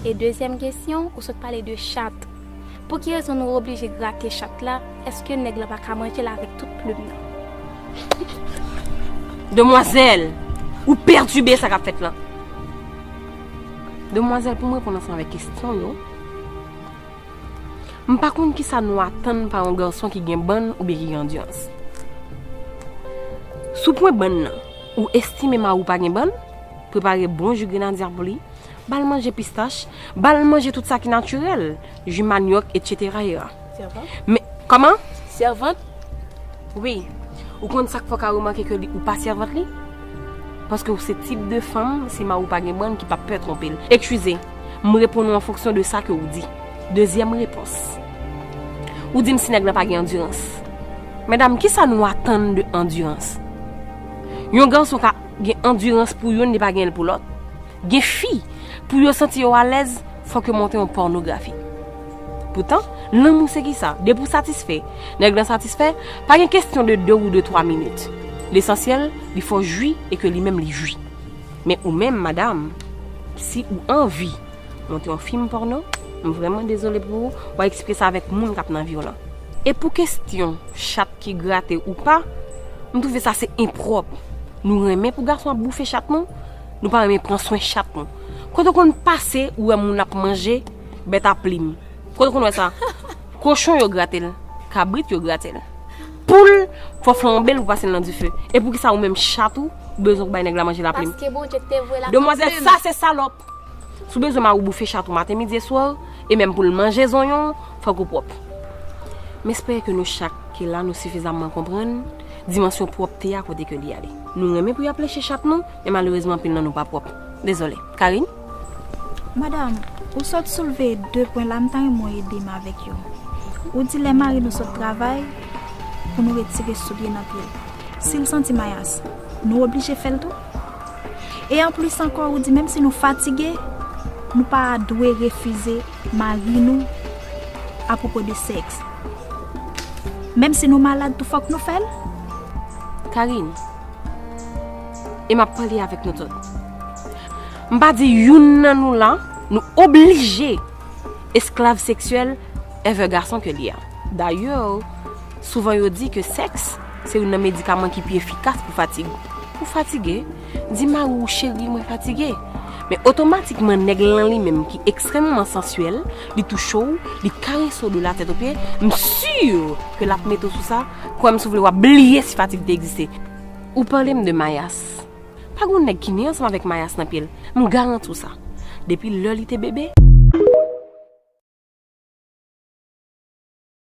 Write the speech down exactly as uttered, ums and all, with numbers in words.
E dezyèm kesyon, ou sot pale de chat. Pou ki rezon nou oblije grate chat la? Èske nèg la pa ka manje l avèk tout plim nan? Demwazèl, ou pètibe sa k ap fèt lan. Demwazèl, pou m reponn ansanm avèk kesyon yo, m pa konn kisa nou atann pa yon gason ki gen bann oubyen ki gen andirans. Sou pwen bann nan, ou estime mari w pa gen bann? Prepare bon ji grenadya pou li, ba l manje pistach, ba l manje tout sa ki natirèl, ji manyòk, etsetera. Men, kòman? Sèvant? Wi. Ou konn sa k fè w ka remake ke li, ou pa sèvant li? Paske ou se tip de fanm, si mari w pa gen bann, ki p ap pè twonpe l. Eskize, m reponn ou an fonksyon de sa ke ou di. Dezyèm repons. Ou di m si nèg la pa gen andirans. Medam, kisa nou atann de andirans? Yon gason ka gen andirans pou youn, li pa gen l pou lòt. Gen fi, pou yo santi yo alèz, fòk yo montre yon pònografi. Poutan, lanmou se kisa? Depi w satisfè, nèg lan satisfè, pa gen kesyon de de ou de twa minit. Lesansyèl, li fè w jwi e ke li menm li jwi. Men ou menm, madam, si ou anvi montre yon fim pòno, m vrèman dezole pou ou, w a eksplike sa avèk moun k ap nan vi w lan. E pou kesyon chat ki grate ou pa, m twouve sa se enpwòp. Nou renmen pou gason ap boufe chat nou, nou pa renmen pran swen chat nou. Kote w konn pase, ou wè moun ap manje bèt a plim? Kote w konn wè sa? Kochon yo grate l, kabrit yo grate l. Poul, fò flanbe l pou pase l nan dife. E poukisa ou menm chat ou, ou bezwen pou bay nèg la manje laplim? Paske Bondye te voye l ak yon plim. Demwazèl, sa se salòp. Si w bezwen mari w boufe chat ou maten, midi e swa, e menm pou l manje zonyon, fòk ou pwòp. M espere ke nou chak ki la, nou sifizamman konprann dimansyon pwòpte a kote ke li ale. Nou renmen pou y ap leche chat nou, men malerezman anpil nan nou pa pwòp. Dezole. Karine? Madanm, ou sot soulve de pwen la, m ta renmen w ede m avèk yo. Ou di lè mari nou sot travay, pou nou retire soulye nan pye l. Si l santi mayas, nou oblije fè l tou. E anplis ankò, ou di menm si nou fatige, nou pa dwe refize mari nou apwopo de sèks. Menm si nou malad tou, fòk nou fè l. Karine, e m ap pale avèk nou tout. M pa di youn nan nou la, nou oblije esklav seksyèl envè gason ke li a. Dayè, souvan yo di ke sèks se youn nan medikaman ki pi efikas pou fatig. Ou fatige? Di mari w, cheri, mwen fatige. Men otomatikman, nèg lan li menm ki ekstrèmman sansyèl, li touche w, li karese w de la tèt o pye, m si ke l ap mete w sou sa, kwè m si w vle w ap bliye si fatig te egziste. Ou pale m de mayas. Pa gon nèg ki ni ansanm avèk mayas nan pye l. M garanti w sa. Depi lè li te bebe,